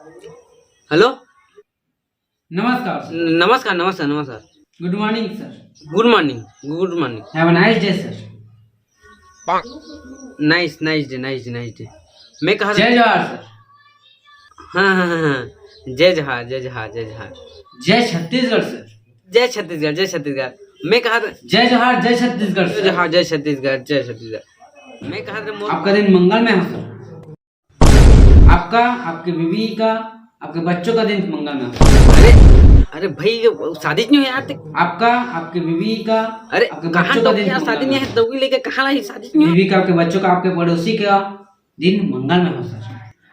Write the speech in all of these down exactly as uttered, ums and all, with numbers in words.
Hello. नमस्कार sir. नमस्कार, नमस्कार, नमस्कार। Good morning sir. Good morning, good morning। Have a nice day sir. Nice, nice day, nice day, nice day। मैं कहा जय जोहार सर। हाँ, हाँ, हाँ, हाँ। जय जोहार, जय जोहार, जय जोहार। जय छत्तीसगढ़ सर। जय छत्तीसगढ़, जय छत्तीसगढ़। मैं कहा था जय जोहार, जय छत्तीसगढ़ जय सर। जोहार, जय छत्तीसगढ़, जय छत्तीसगढ़। मैं कहा था मोर आपका दिन मंगलमय हो सर। आपका, आपके बीवी का, आपके बच्चों का दिन मंगलमय हो। अरे, अरे भाई, ये शादी नहीं है यार, ते आपका, आपके बीवी का, अरे, आपके कहाँ बच्चों का दिन मंगलमय हो। शादी नहीं है, दौड़ी लेके कहाँ लाई शादी नहीं है। बीवी का, आपके बच्चों का, आपके पड़ोसी का दिन मंगलमय हो सर।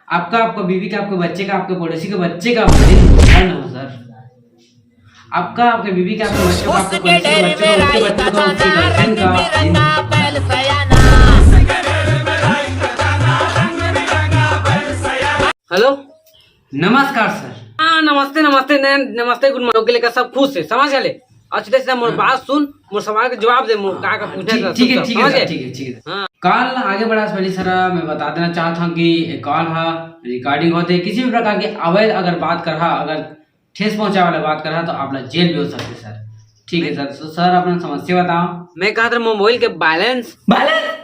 आपका, आपका बीवी का, आपके बच्चे का, आपके पड़ोसी के बच्चे का दिन मंगलमय हो सर। आपका, आपके बीवी का, आपके बच्चे का, आपके पड़ोसी के बच्चे का, उसके बच्चे का, उसकी गर्लफ्रेंड का। हेलो। नमस्कार सर। हाँ, नमस्ते, नमस्ते, नैन, नमस्ते, गुड मॉर्निंग। के लेकर सब खुश है, समझ गए? और सीधे सीधा मोर हाँ। बात सुन, मोर सवाल के जवाब दे, मोर हाँ, का का हाँ, पूछे ठीक, था, ठीक है, सब ठीक है समझ सर, गए? ठीक है, ठीक है। हाँ। कॉल आगे बढ़ा से पहले सर, मैं बता देना चाहता हूँ कि ये कॉल हा रिकॉर्डिंग होते, किसी भी प्रकार के अवैध अगर बात कर हा, अगर ठेस पहुंचाए वाला बात कर रहा तो आप ला जेल भी हो सकते सर। ठीक है सर। तो सर, अपना समस्या बताओ। मैं कहा था मोबाइल के बैलेंस। बैलेंस?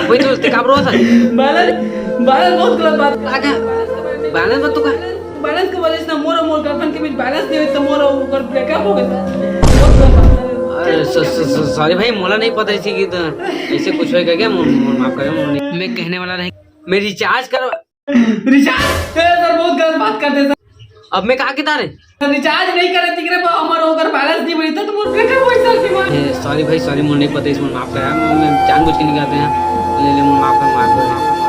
वही तो, ते का रो सर? बैलेंस, बैलेंस बहुत गलत बात। आजा। बैलेंस मत तू का? बैलेंस के वजह से ना मोर और मोर गर्लफ्रेंड के बीच बैलेंस नहीं हुई तो मोर और ओकर ब्रेकअप हो गया सर। बहुत गलत बात सर। अरे, स-, स-, स-, सॉरी भाई, मोला नहीं पता इसी की तो ऐसे कुछ होएगा क्या? मोर, मोर माफ करे, मोर नहीं। मैं कहने वाला नहीं, मैं रिचार्ज कर रिचार्ज? ए, सर, बहुत गलत बात करते सर। अब मैं कहा किधर है? रिचार्ज नहीं करे, तिकरे पर हमारा ओकर बैलेंस नहीं बनी, तो तुम उनके क्या पैसा दिमाग? ए, सॉरी भाई, सॉरी, मोर नहीं पता, इसमें माफ करा, मैं, मैं जानबूझ के नहीं कहते हैं। ले, ले, मोर माफ कर, माफ कर, माफ कर, माफ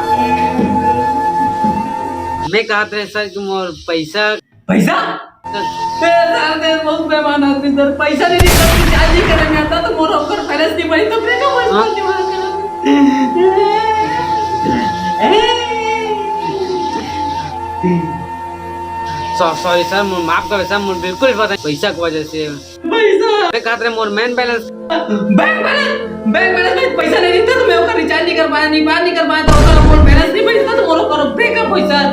कर। मैं कहते हैं सर कि मोर पैसा पैसा? ए, सर, मैं बहुत बेईमान आदमी सर, पैसा नहीं निकलता, रिचार्ज नहीं करे, मैं आता तो मोर ओकर बैलेंस नहीं बनी, तो फिर का पैसा हाँ। दिमाग खराब। सॉ-, सॉरी सर, मोर माफ करे सर, मोर बिल्कुल ही पता नहीं, पैसा की वजह से। पैसा? मैं कहत रहे मोर main balance. Bank balance? Bank balance में पैसा नहीं रहता तो मैं ओकर रिचार्ज नहीं कर पाया, नहीं पार नहीं कर पाया, तो ओकर मोर बैलेंस नहीं बचता तो मोर ओकर ब्रेकअप होई सर।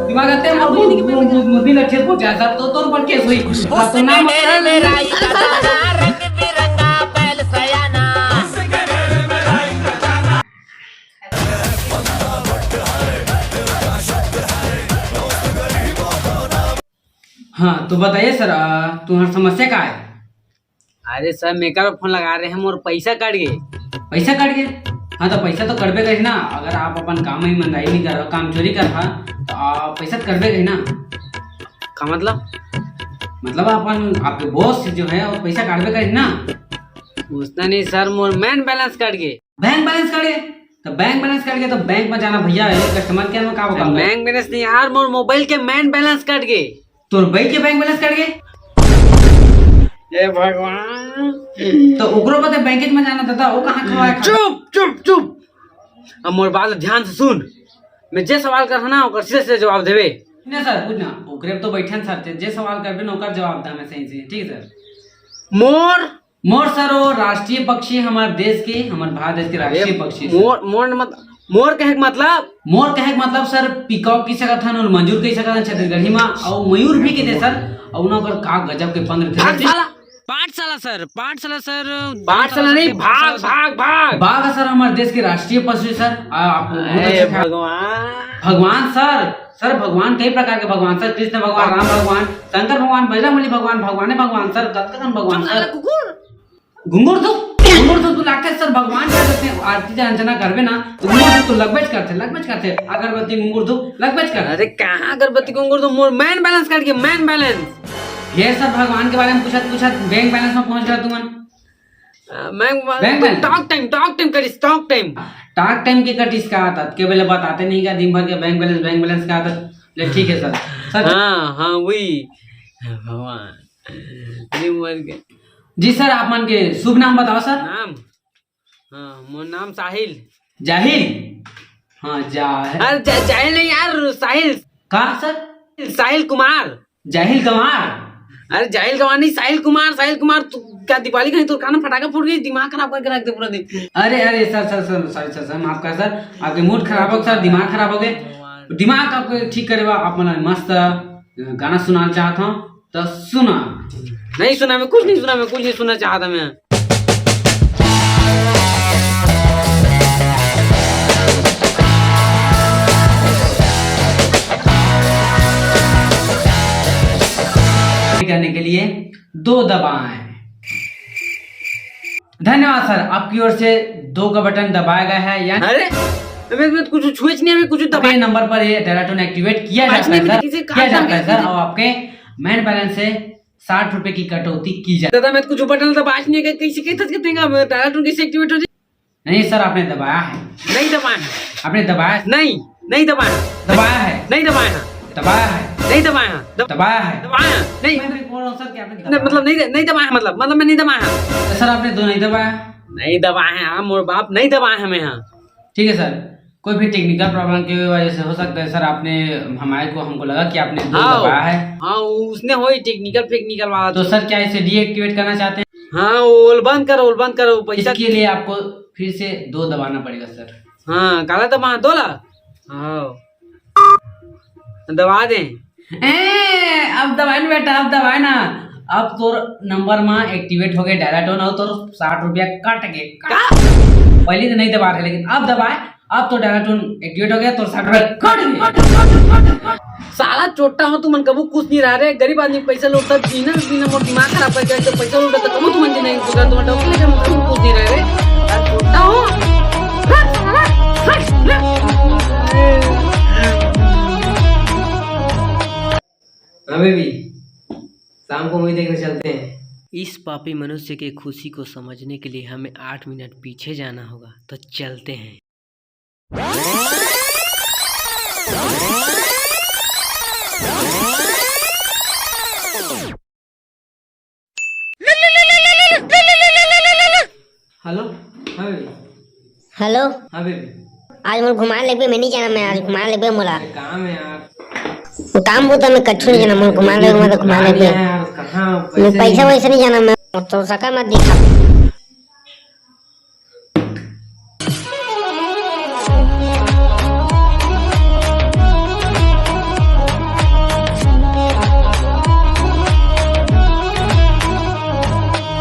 दिमाग आते हैं, मोर बहुत, बहुत, बहुत मुश्किल है, केस पहुंचा सर, तो तोर पर केस हुई। तो नाम हाँ, तो बताइए सर, आ, तुम्हारा समस्या का है? अरे सर, मेकर फोन लगा रहे हैं, मोर पैसा कट गए। पैसा कट गए? हाँ, तो पैसा तो कटबे करी ना, अगर आप अपन काम में ईमानदारी नहीं कर रहा, काम चोरी कर रहा, तो आ, पैसा तो कटबे करी ना। का मतलब? मतलब अपन, आपके बॉस जो है, वो पैसा काटबे करी ना। उसना नहीं सर, मोर मैन बैलेंस कट गए। बैंक बैलेंस कट गए? तो बैंक बैलेंस कट गए तो बैंक में जाना भैया, ये कस्टमर केयर में का होगा? बैंक बैलेंस नहीं यार, मोर मोबाइल के मैन बैलेंस कट गए। तोर बैंक के बैंक बैलेंस कट गए? हे भगवान। तो ओकरो बते बैंक में जाना दादा, वो कहाँ खवाए खा? चुप, चुप, चुप। अब मोर बात ध्यान से सुन, मैं जे सवाल करहा ना, ओकर सीधे सीधे जवाब देवे। नहीं सर, कुछ ना, ओकरे तो बैठे हैं सर, जे सवाल करबे ना, ओकर जवाब दा मैं सही से, ठीक है सर? मोर मोर सर, वो राष्ट्रीय पक्षी हमारे देश के, हमारे भारत देश के अरे, राष्ट्रीय पक्षी सर। मोर, मोर मत-, मोर कहे के मतलब? मोर कहे के मतलब सर, पीकॉक कह सकत हन और मजूर कह सकत हन छत्तीसगढ़ी मा, और मयूर भी कहते सर, और ना ओकर का गजब के पंख रहते भाग सर। साला, पाठशाला सर, पाठशाला सर, पाठशाला नहीं, भाग, भाग, भाग। बाघ है सर हमारे देश के राष्ट्रीय पशु है सर। आ, आपको बहुत अरे अच्छा ख्याल। भगवान। भगवान सर, सर भगवान कई प्रकार के भगवान सर, कृष्ण भगवान, राम भगवान, शंकर भगवान, बजरंगबली भगवान, भगवान है भगवान सर, कतका कन भगवान चुप साला सर। कुकुर। घुंगुर दो, घुंगुर दो, तू लागते सर भगवान का जब आरती अर्चना करबे ना, तो घुंगुर दो तू लगबेच करते, लगबेच करते, अगरबत्ती घुंगुर दो लगबेच करते। अरे कहाँ अगरबत्ती घुंगुर दो, मोर मैन बैलेंस कट गया, मैन बैलेंस। ये सर भगवान के बारे में पूछत पूछत बैंक बैलेंस में पहुंच गया तुमन। Bank balance. Talk time, talk time करिस, टॉक टाइम। टॉक टाइम के कटिस का आदत के बेले बताते नहीं का, दिन भर के बैंक बैलेंस, बैंक बैलेंस का आदत। ले ठीक है सर। सर। हाँ, हाँ, वही। भगवान। दिन भर के। जी सर, आप मन के शुभ नाम बताओ सर। नाम? हाँ, मोर नाम साहिल। जाहिल? हाँ, जाहिल। अरे, जा-, जाहिल नहीं यार, साहिल। का सर? साहिल कुमार। जाहिल गंवार। अरे, जाहिल गंवार नहीं, साहिल कुमार, साहिल कुमार। तू क्या दिवाली का नहीं, तो कान में फटाका फूट गई, दिमाग खराब करके रख दे पूरा दिन। अरे, अरे, sir, sir, sir, sorry sir, sir, माफ कर सर, आपके मूड खराब हो सर, दिमाग खराब हो गए। दिमाग आपके ठीक करे बर आप मन ला मस्त गाना सुनाना चाहत हव, त सुना। नहीं सुना मैं, कुछ नहीं सुना मैं, कुछ नहीं सुनना चाहत हव मैं। करने के लिए दो दबाएं। धन्यवाद सर, आपकी ओर से दो का बटन दबाया गया है। यानी अरे, मैं, मैं कुछ छुएच नहीं, मैं कुछ दबा आपके नंबर पर ये डायला टोन एक्टिवेट किया जाता है सर, किया जाता है सर, और आपके मैन बैलेंस से साठ रुपए की कटौती की जाए। दादा, मैं कुछ बटन दबाच नहीं कर, कैसे कहता कि तेंगा डायला टोन कैसे एक्टिवेट हो जाए? नहीं सर, आपने दबाया है। नहीं दबाया है। आपने दबाया है। नहीं, नहीं दबाया है। दबाया है। नहीं दबाया है। दबाया है। नहीं दबाया है। दब- दबाया है। दबाया है। नहीं। मैं भी बोल रहा हूँ सर कि आपने नहीं, दबाया मतलब है। नहीं, नहीं दबाया है, मतलब, मतलब मैं नहीं दबाया है। सर, आपने दो नहीं दबाया। नहीं दबाया है, हाँ, मोर बाप नहीं दबाया है मैं, हाँ। ठीक है सर, कोई भी टेक्निकल प्रॉब्लम की वजह से हो सकता है सर, आपने हमारे को, हमको लगा कि आपने दो हाँ, दबाया है। हाँ, उसने होई टेक्निकल फेक्निकल वाला तो तो। सर, क्या इसे डीएक्टिवेट करना चाहते हैं? हाँ, वो बंद करो, वो बंद करो, पैसा इसके लिए आपको फिर से दो दबाना पड़ेगा सर। हाँ, काला दबा, दो ला। हाँ। दबा दे। ए, अब दबाए ना बेटा, अब दबाए ना। अब तोर नंबर मा एक्टिवेट हो गए डायला टोन और तोर साठ रुपया कट गए। का? पहले तो नहीं दबा रहे, लेकिन अब दबाए, अब तो डायला टोन एक्टिवेट हो गया, तोर साठ रुपया कट गए। साला चोट्टा हो तुमन, कबू कुछ नहीं रहा रे, गरीब आदमी पैसा लूटता, बिना, बिना मोर दिमाग खराब करके तो पैसा लूटता, कबू तुमन जी नहीं सुधर, तुमन डॉक्टर के मतलब कुछ नहीं रहा रे, यार चोट्टा हो। हाँ बेबी, शाम को मूवी देखने चलते हैं। इस पापी मनुष्य के खुशी को समझने के लिए हमें आठ मिनट पीछे जाना होगा, तो चलते हैं। हेलो, हाँ बेबी। हेलो। हाँ बेबी। आज मोला घुमाए लेगबे, मैं नहीं जाना, मैं आज घुमाए लेगबे मोला। अरे काम है यार। वो काम वो तो मैं कच्छु नहीं जाना, मोला घुमाए लेगबे, मैं तो घुमाए लेगबे। यार, कहाँ मैं पैसे पैसा नहीं वैसे नहीं जाना, मैं तो सका मत दिखा।